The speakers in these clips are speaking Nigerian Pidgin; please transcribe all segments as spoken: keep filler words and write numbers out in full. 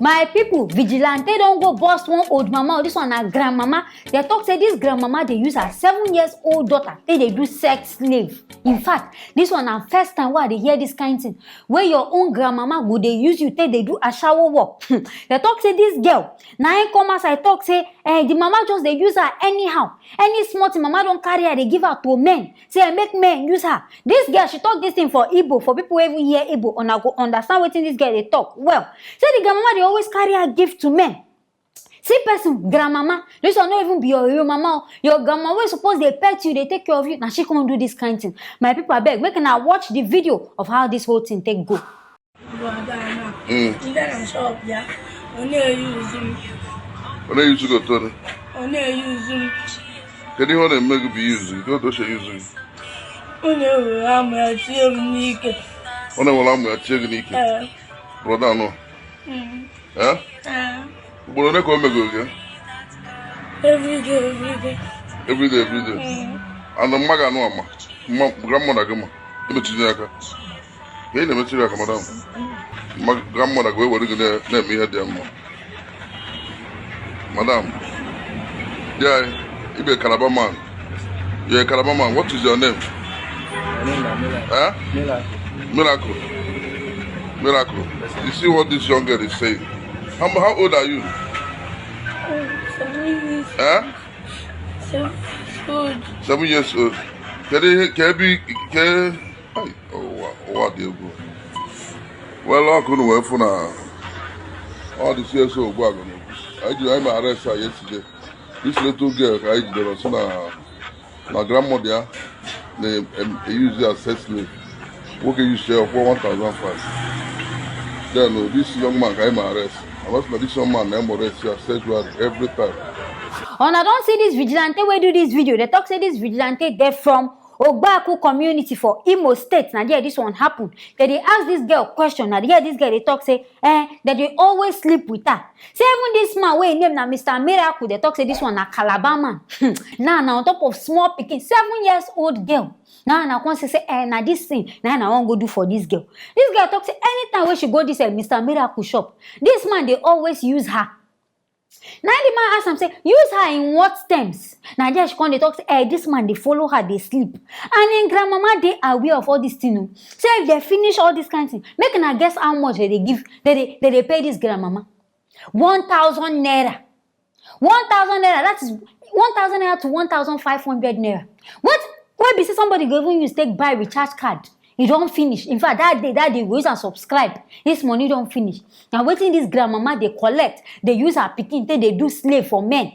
My people, vigilante don go burst one old mama. Oh, this one na grandmama. They talk say this grandmama dey use her seven years old daughter take dey do sex slave. In fact, this one na first time wey I dey hear this kind thing, wey your own grandmama go dey use you take dey do ashawo work. They talk say this girl na im come outside talk say, eh, the mama just dey use her anyhow. Any small thing mama don carry her dey give her to men, say, eh, make men use her. This girl, she talk this thing for Igbo. For people wey even hear Igbo, una go understand wetin this girl dey talk well. Say the grandmama dey always carry her give to men. See person, grandmama, this one no even be your real mama o. Your grandma wey suppose dey pet you, dey take care of you, na she come do this kind thing. My people, abeg, make una watch the video of how this whole thing take go. Mm. Ọ na-eyuzu m. Ọ na-eyuzu gị otu onye. Ọ na-eyuzu m. Kedu ihe ọ na-eme gị bụ yuzu gị? Kedu otu o si eyuzu gị? Ọ na-ewere amụ ya tie m n'ike. Ọ na-ewere amụ ya tie gị n'ike. Ee. Brọda anụ. Mm. Eh? Ee. Ugboro ole ka o megoro gị? Every day, every day. Every day, every day. Mm. And mma gị anụ ama. Mma, grandmother gị ma. Emetụnye aka. Ka ị na-emetụrụ aka, madam. Mma, grandmother gị wee were gị na- na-eme ihe dị mma. Madam. Yeah, you be a Calabar man. You're a Calabar man. What is your name? My name na Mila. Eh? Mila. Miracle. Miracle. You see what this young girl is saying? How, how old are you? Seven years, Eh? seven years old. Seven years old. Can they, can be, can, ay, oh, wow, oh, wow, they go. Well, I couldn't wait for now. All the C S O go on. I did, I'm arrested yesterday. This little girl, I did, so now, my grandmother, they, um, they use their sex slave. Nwoke use share for one thousand five. Then, oh, this young man, I am arrest. I must know this young man, I am arrest, yeah, sexual every time. Una don see this vigilante wey do this video. They talk say this vigilante dey from Ogbaku community for Imo State. Na there this one happen. They dey ask this girl question. Na there this girl dey talk say, eh, that they always sleep with her. Say even this man wey him name na Mister Miracle, they talk say this one na Calabar man. Now na on top of small pikin, seven years old girl. Now na come say, say, eh, na this thing, na na wan go do for this girl. This girl talk say anytime wey she go this, eh, Mister Miracle shop, this man dey always use her. Na the man ask am say, use her in what terms? Na there she come dey talk say, eh, this man dey follow her, dey sleep. And im grandmama dey aware of all this thing o. Say if they finish all this kind thing, make una guess how much they dey give, they dey, they dey pay this grandmama. One thousand naira. One thousand naira, that is one thousand naira to one thousand five hundred naira. What? Wey be say somebody go even use take buy recharge card. E don finish. In fact, that day, that day, we use and subscribe. This money don finish. Now, wetin this grandmama dey collect, dey use her pikin take dey do slave for men.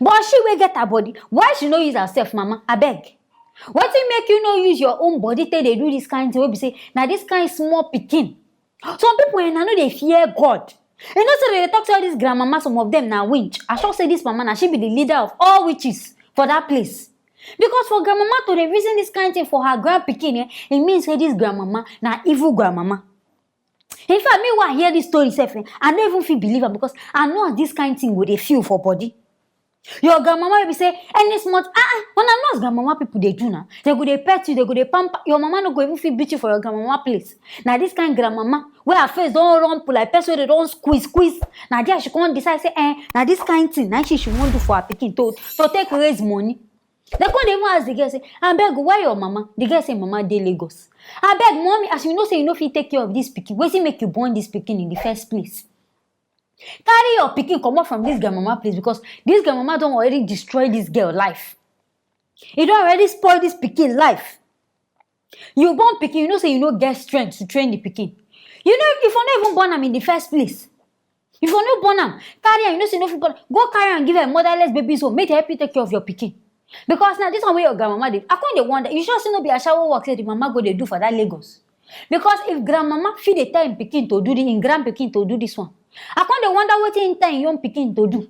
But she wey get her body, why she no use herself, mama? Abeg. Wetin make you no use your own body take dey do this kind thing wey be say na this kind small pikin? Some people, eh, na no dey fear God. You know say they dey talk say all this grandmama, some of them na winch. I sure say this mama na she be the leader of all witches for that place. Because for grandmama to dey reason this kind thing for her grandpikin, eh, e mean say this grandmama na evil grandmama. In fact, me wey I hear this story sef, eh, I no even fit believe am because I know as this kind thing go dey feel for body. Your grandmama will be say, any small, ah, ah, una know as grandmama people dey do now. They go dey pet you, they go dey pamper. Your mama no go even fit beat you for your grandmama place. Na this kind grandmama wey her face don rumple like person wey dey don squeeze, squeeze. Na there she come decide say, eh, na this kind thing na she, she wan do for her pikin to, to take raise money. They come dey even ask the girl say, abeg, where your mama? The girl say, mama dey Lagos. Abeg, mommy, as you know say you no fit take care of this pikin, wetin make you born this pikin in the first place? Carry your pikin comot from this grandmama place because this grandmama don already destroy this girl life. E don already spoil this pikin life. You born pikin, you know say you no get strength to train the pikin. You know, if you no even born am in the first place, if you no born am, carry am, you know say you no fit born am, go carry am give a motherless babies home, make dem help you take care of your pikin. Because now this one wey your grandmama dey, I come dey wonder, you sure say no be ashawo work say the mama go dey do for that Lagos? Because if grandmama fit dey tell im pikin to do the, im grandpikin to do this one, I come dey wonder wetin im tell im young pikin to do.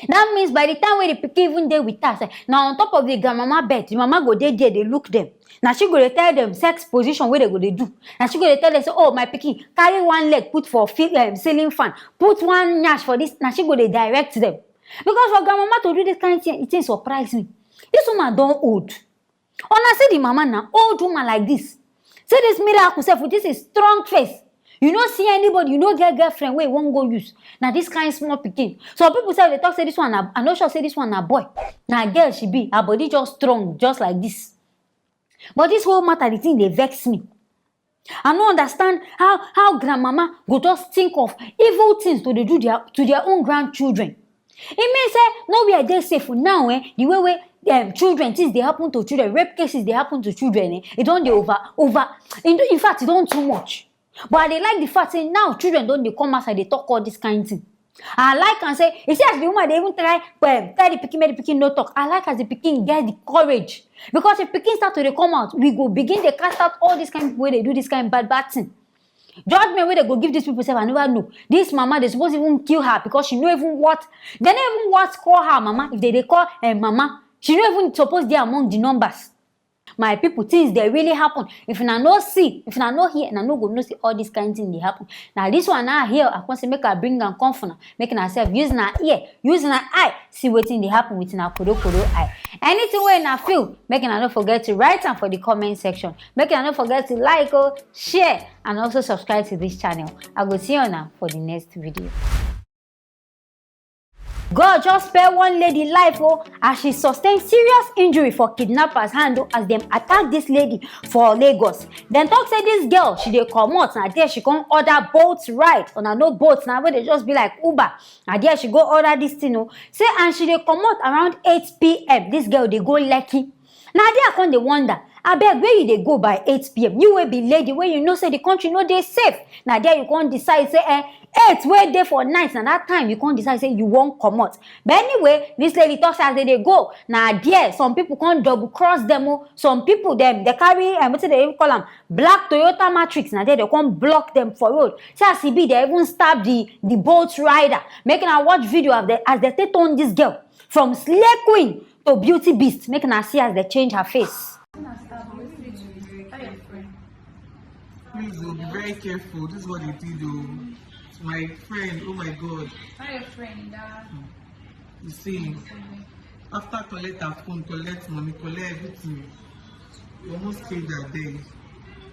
That means by the time wey the pikin even dey with her, eh, na on top of the grandmama bed, the mama go dey there dey look them. Na she go dey tell them sex position wey they go dey do. Na she go dey tell them say, oh, my pikin, carry one leg put for fi- um, ceiling fan, put one nyash for this. Na she go dey direct them. Because for grandmama to do this kind thing, it thing surprise me. This woman don old. Una see the mama na, old woman like this. See this miracle sef with this is strong face. You no see anybody, you no get girlfriend wey you wan go use. Na this kind small pikin. Some people sef dey talk say this one na, I no sure say this one na boy. Na girl she be, her body just strong, just like this. But this whole matter, the thing dey vex me. I no understand how, how grandmama go just think of evil things to dey do their, to their own grandchildren. E mean say nowhere dey safe now, eh? The way wey, um, children, things dey happen to children, rape cases dey happen to children, eh? E don dey over, over. In, in fact, e don too much. But I dey like the fact say now children don dey come outside dey talk all this kind thing. I like am say, you see as the woman dey even try, um, tell the pikin make the pikin no talk. I like as the pikin get the courage, because if pikin start to dey come out, we go begin dey cast out all this kind people wey dey do this kind bad bad thing. Judgment wey dey go give these people sef, I never know. This mama, dey suppose even kill her because she no even what, they no even what call her mama. If they dey call, um, mama, she no even suppose dey among the numbers. My people, things dey really happen. If una no see, if una no hear, una no go know say all this kind thing dey happen. Na this one now here, I come say make I bring am come for una. Make una sef use una ear, use una eye, see wetin dey happen with una kodo kodo eye. Anything wey una feel, make una no forget to write am for the comment section. Make una no forget to like, oh, share, and also subscribe to this channel. I go see una for the next video. God just spare one lady life, oh, as she sustain serious injury for kidnappers hand, oh, as dem attack this lady for Lagos. Dem talk say this girl, she dey comot, na there she come order Bolt ride. Una know Bolt na, wey dey just be like Uber. Na there she go order this thing, oh. Say, and she dey comot around eight p m. This girl dey go Lekki. Na there I come dey wonder, abeg, where you dey go by eight p m? You wey be lady, wey you know say the country no dey safe, na there you come decide say, eh, eight wey dey for night, na that time you come decide say you wan comot. But anyway, this lady talk say as they dey go, na there some people come double cross them, oh. Some people dem, they carry, um, wetin they even call am, black Toyota Matrix, na there they come block them for road. Say as e be, they even stab the, the Bolt rider. Make una watch video of the, as they take turn this girl from slay queen to beauty beast. Make una see as they change her face. Please, oh, be very careful. This is what they did, oh. My friend, oh my God. How your friend, uh, You see, after collect her phone, collect money, collect everything, we almost killed her there.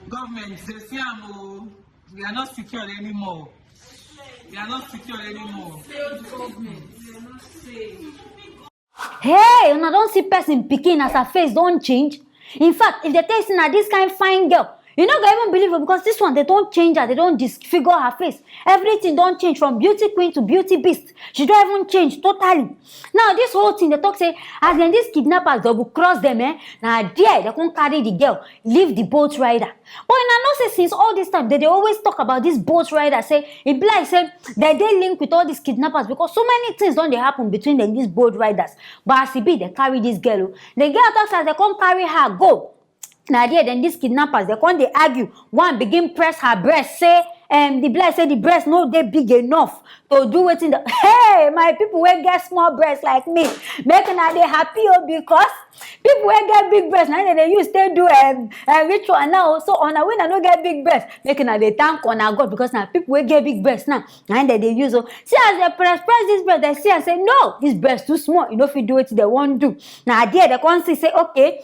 Government, they see am, oh. We are not secure anymore. We are not secure anymore. Failed government. We are not safe. Hey, una don see person pikin as her face don change? In fact, if they tell you say na this kind fine girl, you no go even believe it, because this one, they don change her, they don disfigure her face. Everything don change from beauty queen to beauty beast. She don even change totally. Now, this whole thing, they talk say, as dem, these kidnappers double cross them, eh, na there they come carry the girl, leave the Bolt rider. But una know say since all this time, they dey always talk about this Bolt rider, say e be like say they dey link with all these kidnappers, because so many things don dey happen between them, these Bolt riders. But as e be, they carry this girl, oh. The girl talk say as they come carry her go, na there then these kidnappers, they come dey argue. One begin press her breast, say, um, the be like say the breast no dey big enough to do wetin the, hey, my people wey get small breast like me, make una dey happy, oh, because people wey get big breast, na dem dey use take do, um, um, ritual now. So una wey una no get big breast, make una dey thank una God, because na people wey get big breast now, na dem dey use, oh. See as they press, press this breast, they see and say, no, this breast too small, e no fit do wetin they wan do. Na there they come see say, okay,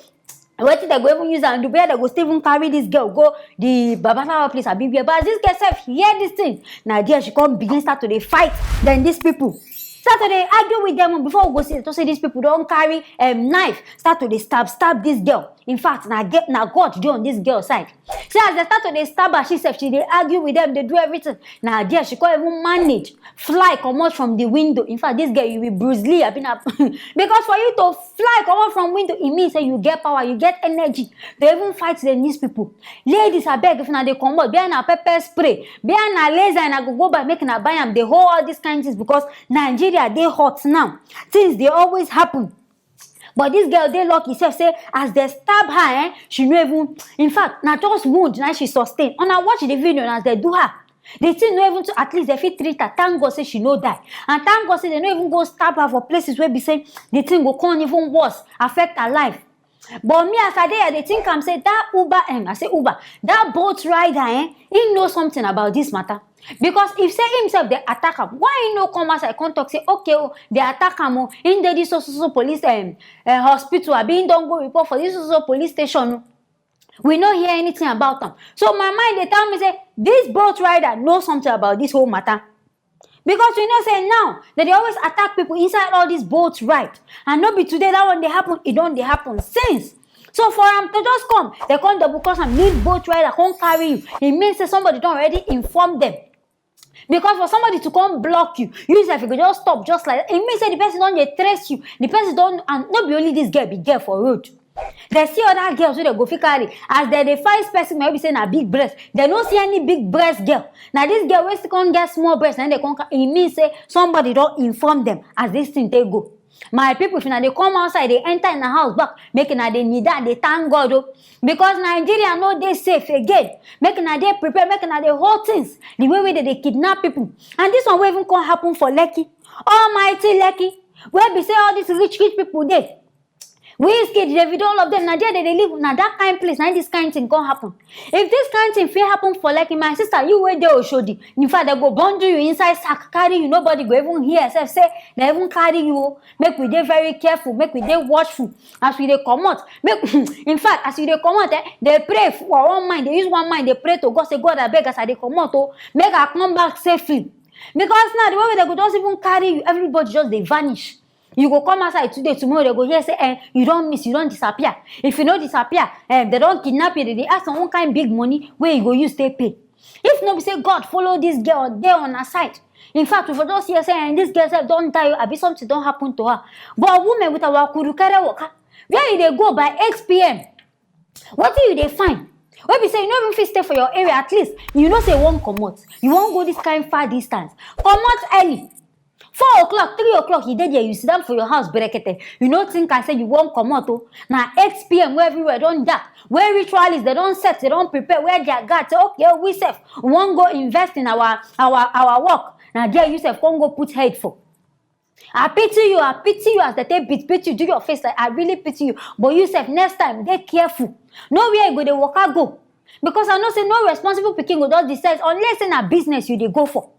wetin they go even use am do? Where they go still even carry this girl go, the babalawo place, abi where? But as this girl sef hear this thing, na there she come begin start to dey fight. Then these people start to dey argue with them. Before we go see, to say these people don carry, um, knife, start to dey stab, stab this girl. In fact, na get, na God dey on this girl side. See as they start to dey stab her, she sef, she dey argue with them, dey do everything. Na there she come even manage fly comot from the window. In fact, this girl, you be Bruce Lee, abi na, because for you to fly comot from window, e mean say you get power, you get energy to even fight the, these people. Ladies, abeg, if una dey comot, be na pepper spray, be na laser, una go go buy, make una buy am. Dey hold all these kind things, because Nigeria dey hot now. Things dey always happen. But this girl dey lucky sef, say as they stab her, eh, she no even, in fact, na just wound na she sustain. Una watch the video as they do her. The thing no even to, at least they fit treat her. Thank God say she no die. And thank God say they no even go stab her for places where be say the thing go come even worse, affect her life. But me, as I dey here, they think am say that Uber, em, I say Uber, that Bolt rider, eh, he know something about this matter. Because if say himself they attack am, why he no come outside come talk say, okay, oh, they attack am, oh, in dey this so, so, so police, um, uh, hospital, abi he don go report for this so, so police station, oh. We no hear anything about am. So my mind dey tell me say this boat rider know something about this whole matter. Because we know say now, dem dey always attack people inside all this boat ride. And no be today that one dey happen, e don dey happen since. So for am to just come, dem come double cross am, leave boat rider, come carry you. E mean say somebody don already inform dem. Because for somebody to come block you, you sef, you go just stop just like that. E mean say the person don dey trace you. The person don, and no be only this girl be girl for road. Dem see other girls wey dem go fit carry. As dem dey find person wey be say na big breast, dem no see any big breast girl. Na this girl wey still come get small breast, na im dem come carry. E mean say somebody don inform dem as this thing take go. My people, if una dey come outside, dey enter una house back, make una dey kneel down, dey thank God o. Because Nigeria no dey safe again. Make una dey prepare, make una dey hold things. The way wey dem dey kidnap people. And this one wey even come happen for Lekki. Almighty Lekki, wey be say all these rich, rich people dey. Wizkid, Davido, all of them, na there dem dey live. Na that kind place, na this kind thing come happen. If this kind thing fit happen for Lekki, my sister, you wey dey Oshodi, in fact, dem go bundle you inside sack, carry you. Nobody go even hear sef say dem even carry you o. Make we dey very careful, make we dey watchful as we dey comot. Make, in fact, as you dey comot, eh, dey pray for one mind, dey use one mind, dey pray to God, say, "God, abeg, as I dey comot o, make I come back safely." Because now, the way wey dem go just even carry you, everybody just dey vanish. You go come outside today, tomorrow dem go hear say, "Eh, you don miss, you don disappear." If you no disappear, eh, dem don kidnap you, dem dey ask for one kind big money wey you go use take pay. If no be say God follow this girl, dey on her side. In fact, we for just hear say, "Eh, this girl sef don die o, abi something don happen to her." But women with our kurukere waka, where you dey go by eight p.m., wetin you dey find? Wey be say you no even fit stay for your area, at least you know say you wan comot, you wan go this kind far distance, comot early. Four o'clock, three o'clock, you dey there, you sit down for your house, berekete. You no think I say you wan comot o. Na eight p.m. wey everywhere don dark, wey ritualists, dem don set, dem don prepare, wear their guard, say, "Okay o, we sef, we wan go invest in our, our, our work." Na there you sef come go put head for. I pity you, I pity you as dem take beat, beat you, do your face like, I really pity you. But you sef, next time, dey careful. Know where you go dey waka go. Because I know say no responsible pikin go just decide, unless say na business you dey go for.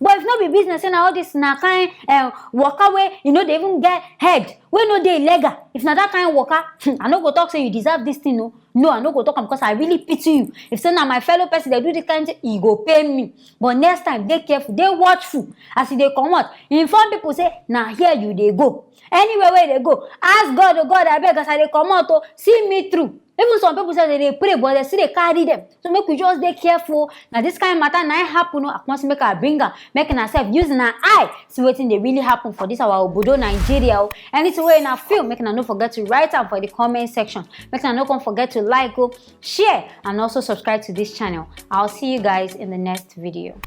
But if no be business, say na all this na kind, eh, waka wey you no dey even get head, wey no dey legal. If na that kind waka, I no go talk say you deserve this thing o. No, I no go talk am because I really pity you. If say na my fellow person dey do this kind thing, e go pain me. But next time, dey careful, dey watchful as you dey comot. Inform people say na here you dey go. Anywhere wey you dey go, ask God, "Oh God, abeg, as I dey comot o, see me through." Even some people say dem dey pray, but dem still dey carry them. So make we just dey careful. Na this kind matter na im happen o. I come say make I bring am, make una sef use una eye see wetin dey really happen for this our obodo Nigeria o. Anything wey una feel, make una no forget to write am for the comment section. Make una no come forget to like o, share, and also subscribe to this channel. I'll see you guys in the next video.